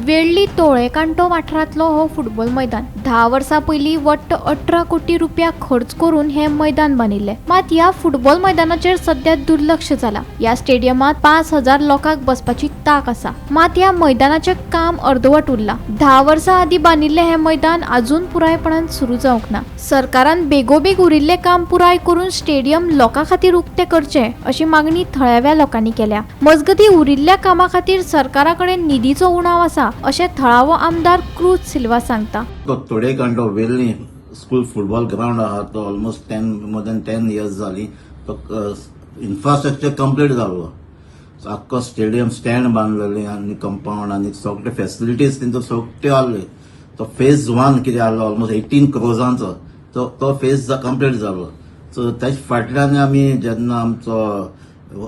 वेळ्ळी तोळेकांटो वाठारांतलो हो फुटबॉल मैदान. 10 वर्सां पयलीं वट्ट 18 कोटी रुपया खर्च करून हें मैदान बांदिल्लें. मात ह्या फुटबॉल मैदानाचेर सध्या दुर्लक्ष जाला. ह्या स्टेडियमांत 5000 लोकांक बसपाची तांक आसा, मात ह्या मैदानाचें काम अर्दवट उरलां. 10 वर्सां आदीं बांदिल्लें हें मैदान अजून पुरायपणान सुरू जावंक ना. सरकारान बेगोबेग उरिल्लें काम पुराय करून स्टेडियम लोकां खातीर उक्तें करचें अशी मागणी थळाव्या लोकांनी केल्या. मजगतीं, उरिल्ल्या कामा खातीर सरकारा कडेन निधीचो उणाव आसा अशें थळावो आमदार क्रूज सिल्वा सांगता. तो तोडेकांडो वेल्ली स्कूल फुटबॉल ग्रावंड आहा, तो almost 10, more than 10 years जाली. तो इन्फ्रास्ट्रक्चर कंप्लीट जाल्लो. आख्खो स्टेडियम, स्टँड बांदलेले आनी कंपाऊंड आनी सगळे फेसिलिटीज तेंचो सगळे आहले. तो फेज वन कितें आहलो, ऑलमोस्ट 18 क्रोजांचो, तो तो फेज कंप्लीट जालो. सो तेच्या फाटल्यान आमी जेन्ना आमचो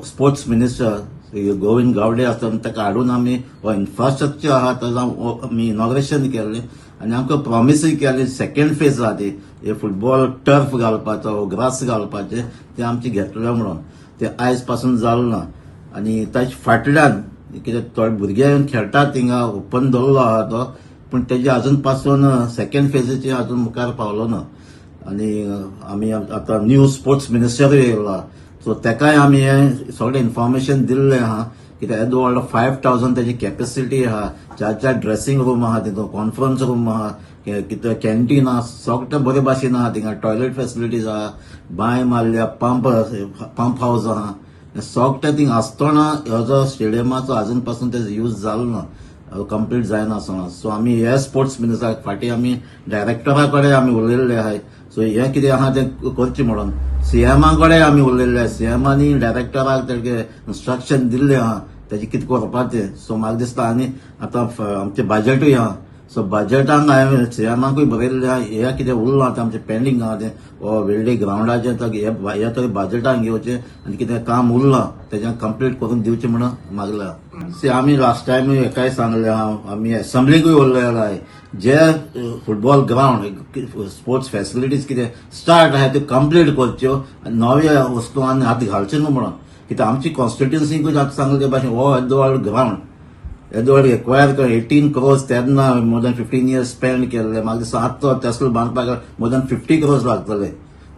स्पोर्ट्स मिनिस्टर गोविंद गावडे आसता, ताका हाडून आमी हो इन्फ्रास्ट्रक्चर आहा ताजो आमी इनॉग्रेशन केल्लें आनी आमकां प्रॉमिसूय केलें, सेकंड फेज आहा ती हे फुटबॉल टर्फ घालपाचो, ग्रास घालपाचें, तें आमचें घेतलें म्हणून. ते आयज पासून जालें ना. आनी ताच्या फाटल्यान कितें थोडे भुरगे येवन खेळटात थिंगा, ओपन दवरलो आहा तो, पूण तेजे अजून पासून सेकंड फेजीचे अजून मुखार पावलो ना. आनी आमी आतां न्यू स्पोर्ट्स मिनिस्टरूय येयला, सो तेकाय आमी हें सगळें इन्फॉर्मेशन दिल्लें आहा. कित्याक येदो व्हडलो 5000 तेजी कॅपेसिटी आहा, चार चार ड्रेसिंग रूम आहा तितून, कॉन्फरन्स रूम आहा, कितें कॅन्टीन आहा, सगळें बरे भाशेन आहा थिंगा. टॉयलेट फेसिलिटीज आहा, बांय मारल्या, पंप पंप हावस आहा, हें सगळें थिंगा आसतना हो जो स्टेडियमाचो अजून पासून तेजो यूज जालो ना, कंप्लीट जायना आसतना. सो आमी हे स्पोर्ट्स मिनिस्टराक फाटीं आमी डायरेक्टरा कडेन आमी उलयल्ले आहाय, सो हें कितें आहा तें करचें म्हणून. सीएमा कडेन आमी उलयल्ले आहाय, सीएमानी डायरेक्टराक तेगे इन्स्ट्रक्शन दिल्लें आहा तेजें कितें करपाचें. सो म्हाका दिसता आनी आतां आमचें बजटूय आहा, सो बजटान हांवें सीएमाकूय बरयल्लें आहा, हें कितें उरलां आतां आमचें पेंडींग आहा तें हो वेळ्ळी ग्रावंडाचें, तर हे तरी बजटान घेवचें आनी कितें काम उरलां तेजें कंप्लीट करून दिवचें म्हणून मागलां. सी, आमी लास्ट टायम हेकाय सांगलें आहा, आमी एसेंब्लीकूय उरलेले आहाय, जे फुटबॉल ग्रावंड, स्पोर्ट्स फेसिलिटीज कितें स्टार्ट आहाय त्यो कंप्लीट करच्यो आनी नव्या वस्तू आनी हात घालचे न्हू म्हणून. कित्याक आमची कॉन्स्टिट्युन्सीकूय आतां सांगले ते भाशेन हो येदो व्हडलो ग्रावंड, येदो व्हडलो एक्वायर कर, 18 क्रोर्स तेन्ना more than 15 years spend केल्ले. म्हाका दिसता आतां तसलो बांदपाक मोर दॅन 50 क्रोर्स लागतले,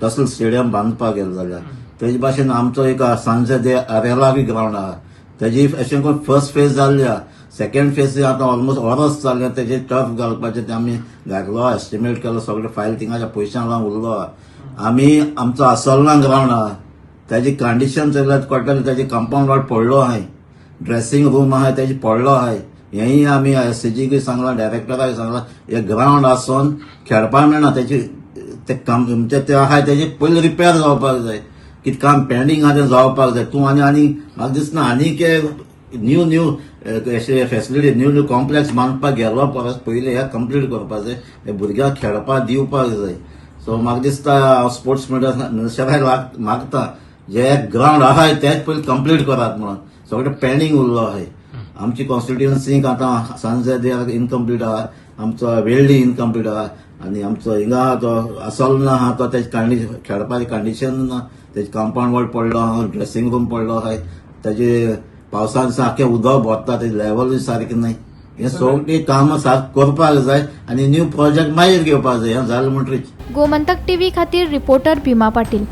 तसलो स्टेडियम बांदपाक गेलो जाल्यार. तेजे भाशेन आमचो एक सांजे दे आरेला बी ग्रावंड आहा, तेजी अशें करून फर्स्ट फेज जाल्ली आहा, सेकंड फेज आतां ऑलमोस्ट वरस जालें. तेजे टर्फ घालपाचें तें आमी घातलो, एस्टिमेट केलो, सगळे फायल थिंगाच्या पयशां लागून उरलो आहा. आमी आमचो आसोलना ग्रावंड आहा, तेजी कंडिशन चोयल्यार कळटलें, तेजी कंपाऊंड वॉल पडलो आहाय, ड्रेसिंग रूम आहाय तेजी पडलो आहाय. हेंय आमी एससीजीकूय सांगलां, डायरेक्टराक सांगलां, हे ग्रावंड आसून खेळपाक मेळना. तेजी ते काम म्हणजे ते आहाय तेजी पयलीं रिपेर जावपाक जाय. कितें काम पेंडींग आहा तें जावपाक जाय. तूं आनी आनी म्हाका दिसना आनीक न्यू न्यू अशे फेसिलिटी, न्यू न्यू कॉम्प्लेक्स बांदपाक गेलो परस पयलीं हें कंप्लीट करपाक जाय, हे भुरग्यांक खेळपाक दिवपाक जाय. सो म्हाका दिसता हांव स्पोर्ट्स मिनिस्टराक मागता, जे ग्रावंड आहाय तेच पयलीं कंप्लीट करात म्हणून. सगळें पेंडींग उरलो आहाय. आमची कॉन्स्टिट्युन्सीक आतां सांजे इनकम्प्लीट आहा, आमचो वेळ्ळी इनकम्प्लीट आहा आनी आमचो हिंगा आहा तो आसोलना आहा, तो तेजे कंडिशन, खेळपाचें कंडिशन ना. तेजे कंपाऊंड वॉल पडलो आहा, ड्रेसिंग रूम पडलो आहाय, तेजे पावसान सारकें उदक भरता, तेजे लेवलूय सारकें न्हय. हें सगळीं कामां सारकें करपाक जाय आनी न्यू प्रोजेक्ट मागीर घेवपाक जाय, हें जालें म्हणटरीच. गोमंतक टीव्ही खातीर रिपोर्टर भीमा पाटील.